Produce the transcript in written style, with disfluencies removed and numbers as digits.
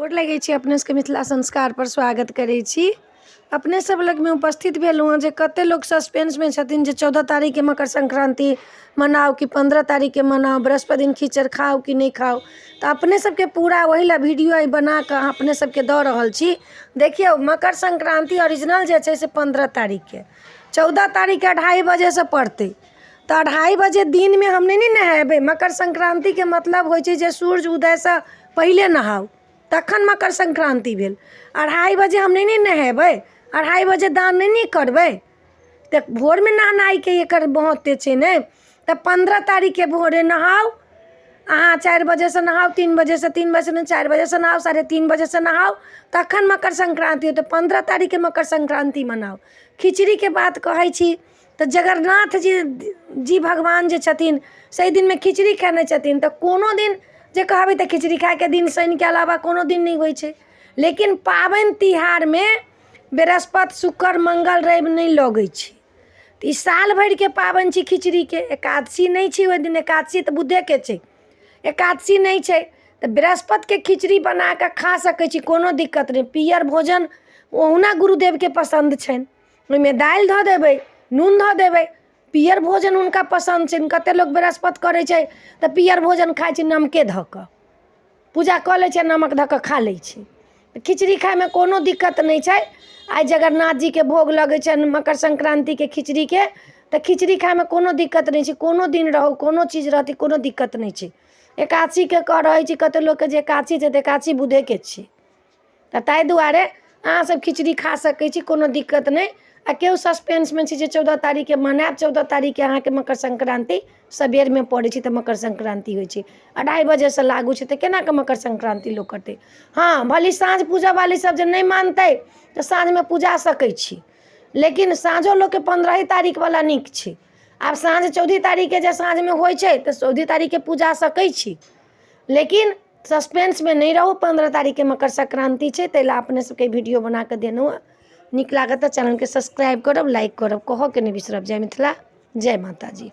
गोर लगै छी अपने सबके मिथिला संस्कारपर स्वागत करै छी। अपने सब लगमे उपस्थित भेलहुँ हँ जे कते लोक सस्पेंसमे छथिन जे 14 तारीखके मकर संक्रान्ति मनाउ कि 15 तारीखके मनाउ, बृहस्पति दिन खिचड़ खाउ कि नहि खाउ। तऽ अपने सबके पूरा ओहि लए वीडियो आइ बनाकऽ अपने सबके दऽ रहल छी। देखियौ, मकर संक्रान्ति ओरिजिनल जे छै से 15 तारीखके, 14 तारीखके 2:30 बजेसँ पड़तै, तऽ 2:30 बजे दिनमे हम नहि ने नहेबै। मकर संक्रान्तिके मतलब होइ छै जे सूर्य उदयसँ पहिले नहाउ, तखन मकर संक्रान्ति भेल। 2:30 बजे हम नहि ने नहेबै, 2:30 बजे दान नहि ने करबै, तऽ भोरमे नहेनाइके एकर महत्व छै ने। तऽ 15 तारीखके भोरे नहाउ अहाँ, 4 बजेसँ नहाउ, 3 बजेसँ, 3 बजेसँ नहि, 4 बजेसँ नहाउ, 3:30 बजेसँ नहाउ, तखन मकर संक्रान्ति होतै। 15 तारीखके मकर संक्रान्ति मनाउ। खिचड़ीके बात कहै छी तऽ जगन्नाथ जी जी भगवान जे छथिन, से दिनमे खिचड़ी खेने छथिन। तऽ कोनो दिन जे कहबै तऽ खिचड़ी खाइके दिन शनिके अलावा कोनो दिन नहि होइ छै। लेकिन पाबनि तिहारमे बृहस्पति, शुक्र, मङ्गल, रवि नहि लगै छै। तऽ ई साल भरिके पाबनि छी खिचड़ीके। एकादशी नहि छै ओहि दिन, एकादशी तऽ बुधेके छै, एकादशी नहि छै, तऽ बृहस्पतिके खिचड़ी बना कऽ खा सकै छी, कोनो दिक्कत नहि। पीयर भोजन ओहुना गुरुदेवके पसन्द छनि। ओहिमे दालि धऽ देबै, नून धऽ देबै, पीयर भोजन हुनका पसन्द छनि। कतेक लोक बृहस्पति करै छै तऽ पीयर भोजन खाइ छै, नमके धऽ कऽ पूजा कऽ लै छै, नमक धऽ कऽ खा लै छै। खिचड़ी खाइमे कोनो दिक्कत नहि छै। आइ जगन्नाथ जीके भोग लगै छनि मकर संक्रान्तिके खिचड़ीके, तऽ खिचड़ी खाइमे कोनो दिक्कत नहि छै। कोनो दिन रहू, कोनो चीज रहतै, कोनो दिक्कत नहि छै। एकादशीके कऽ रहै छै कतेक लोकके जे एकादशी छै, तऽ एकादशी बुधेके छै, तऽ ताहि दुआरे अहाँसभ खिचड़ी खा सकै छी, कोनो दिक्कत नहि। आ केओ सस्पेंसमे छी जे 14 तारीखके मनायब, 14 तारीखके अहाँके मकर संक्रान्ति सबेरमे पड़ै छै, तऽ मकर संक्रान्ति होइ छै, 2:30 बजेसँ लागू छै, तऽ केना कऽ मकर संक्रान्ति लोक करतै? हँ, भले साँझ पूजऽवाली सब जे नहि मानतै तऽ साँझमे पूजा सकै छी, लेकिन साँझो लोकके 15 तारीखवला नीक छै। आब साँझ 14 तारीखके जे साँझमे होइ छै तऽ 14 तारीखके पूजा सकै छी, लेकिन सस्पेंसमे नहि रहू। 15 तारीखके मकर संक्रान्ति छै, ताहि लए अपने सबके वीडियो बना कऽ देलहुँ हँ। नीक लागत तऽ चैनलके सब्सक्राइब करब, लाइक करब, कहऽके नहि बिसरब। जय मिथिला, जय माताजी।